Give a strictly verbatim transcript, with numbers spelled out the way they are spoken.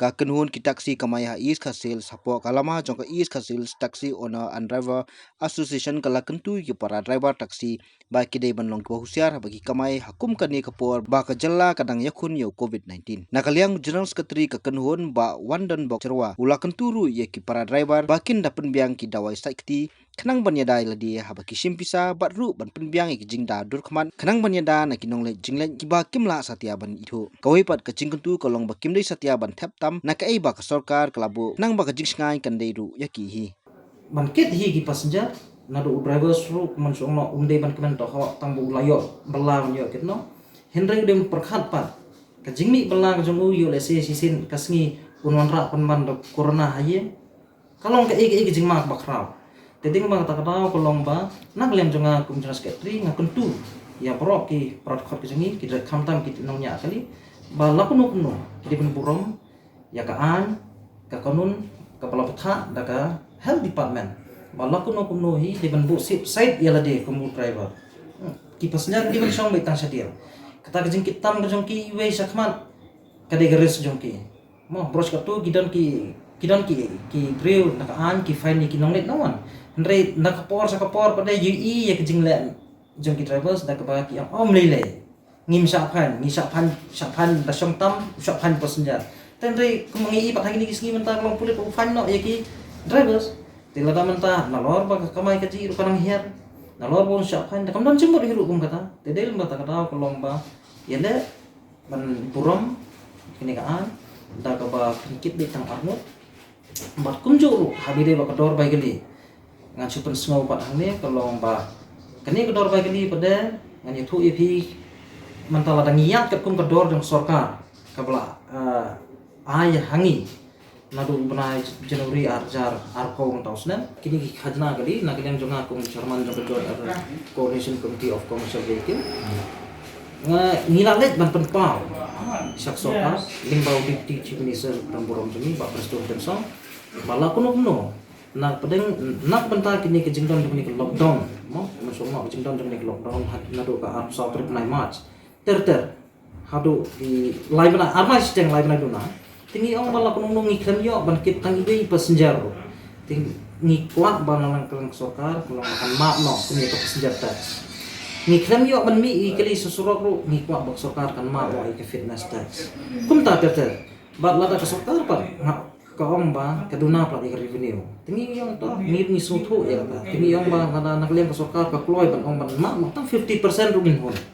Ka kynhun ki taxi kamai ha East Khasi Hills hapoh ka lama jong ka East Khasi Hills Taxi Owner and Driver Association ka la kyntu ïa ki para driver taxi ba ki dei ban long kiba husiar haba ki kamai ha kum kane ka por ba ka jylla ka dang ïakhun ïa u covid nineteen. Na ka liang u General Secretary ka kynhun Bah Wandonbok Sherwa u la kyntu ruh ïa ki para driver ba kin da pynbiang ki dawai sait kti khnang ban ïada ïa lade haba ki shim pisa bad ruh ban pynbiang ïa ki jingda dur khmat khnang ban ïada na ki nongleit jingleit kiba kim lah satia ban ithuh. Kawei pat ka jingkyntu ka long ba kim dei satia ban thep tam na kaei ba ka sorkar ka la buh khnang ba ka jingshngaiñ kan dei ruh ïa ki hi. Ban kit hi ki passenger, naduh u driver ruh kumne shong noh, um dei ban kmen tohok tang ba u la ïoh bylla ban ïoh kit noh. Hynrei u dei ban pyrkhat pat ka jingmih bylla ka jong u ïoh lehse shisien ka sngi un wanrah pynban da corona ha ïing. Ka long kaei kaei ka jingma kaba khraw. Te dei ba kata ka daw ka long ba na ka liang jong nga kum General Secretary nga kyntu ïa baroh ki para dkhot ka jong ngi, ki direct khamtam ki nongñiah kali, ba la kumno kumno ki dei ban burom ïa ka aiñ, ka kanun kaba la bthah da ka Health Department, ba la kumno kumno hi dei ban buh safe side ïa lade kum u driver. Hmm. Ki passenger ki dei ban shong beit tang shadien. Kata ka jingkit tam ka jong ki iwei shakhmat ka dei ka risk jong ki. Mo, bros, katto ki don ki, ki don ki, ki briew na ka aiñ ki fine ïa ki nongleit, no one. Hynrei na ka por sha ka por pat de ïohi ïa ka jingleh jong ki drivers da kaba ki ong, "Oh, ym lei lei. Ngim shah fine, ngi shah fine, shah fine da shong tam, shah fine passenger." Te hynrei kum ngi i pat ha kine ki sngi mynta ka long pulit u fine noh ïa ki drivers. Te lada mynta nalor ba ka kamai kajih ruh ka nang hiar, nalor ba un shah fine, te kam don jingmut hi ruh kum kata. Te dei lem ba kata ka daw ka long ba ïaleh ban burom kane ka aiñ da kaba pynkit beit tang arngut. Bad kumjuh ruh ha kane ba ka dor bai kali, ngan shu pynsngew pat hangne ka long ba kane ka dor bai kali pat de ngan ïathuh ïa phi, mynta lada ngi ïaid katkum ka dor jong sorkar kaba la, eh, ai ha ngi naduh u bnai January ar hajar arphew mynta u snem, kine ki khajna kali, na ka liang jong nga kum chairman jong ka Joint Coordination Committee of Commercial Vehicle, nga, ngi la leit ban pynpaw sha ka sorkar lyngba u Deputy Chief Minister ba burom jong ngi, Bah Prestone Tynsong, ba la kumno kumno na pdeng na ka bynta kine ki jingdon jong kine ki lockdown, mo, kumno shu mo ka jingdon jong kine ki lockdown ha, naduh ka arphew saw tarik bnai March ter ter haduh ki lai bnai, ar bnai shiteng, lai bnai duna. Te ngi ong ba la kumno ngi khlem ïoh ban kit tang iwei i passenger ruh. Te ngi kwah ba na ka liang ka sorkar ka long ba kan map noh kum ïa ka passenger tax. Ngi khlem ïoh ban mih ïa ki kali sha surok ruh, ngi kwah ba ka sorkar kan map noh ïa ka fitness tax. Kumta ter ter. Bad lada ka sorkar pat nga ka ong ba ka duna palat ïa ka revenue. Te ngi ong to, ngi, ngi sngewthuh ïa kata. Te ngi ong ba lada na ka liang ka sorkar ka kloi ban ong ban map noh tang fifty percent ruh ngin hun.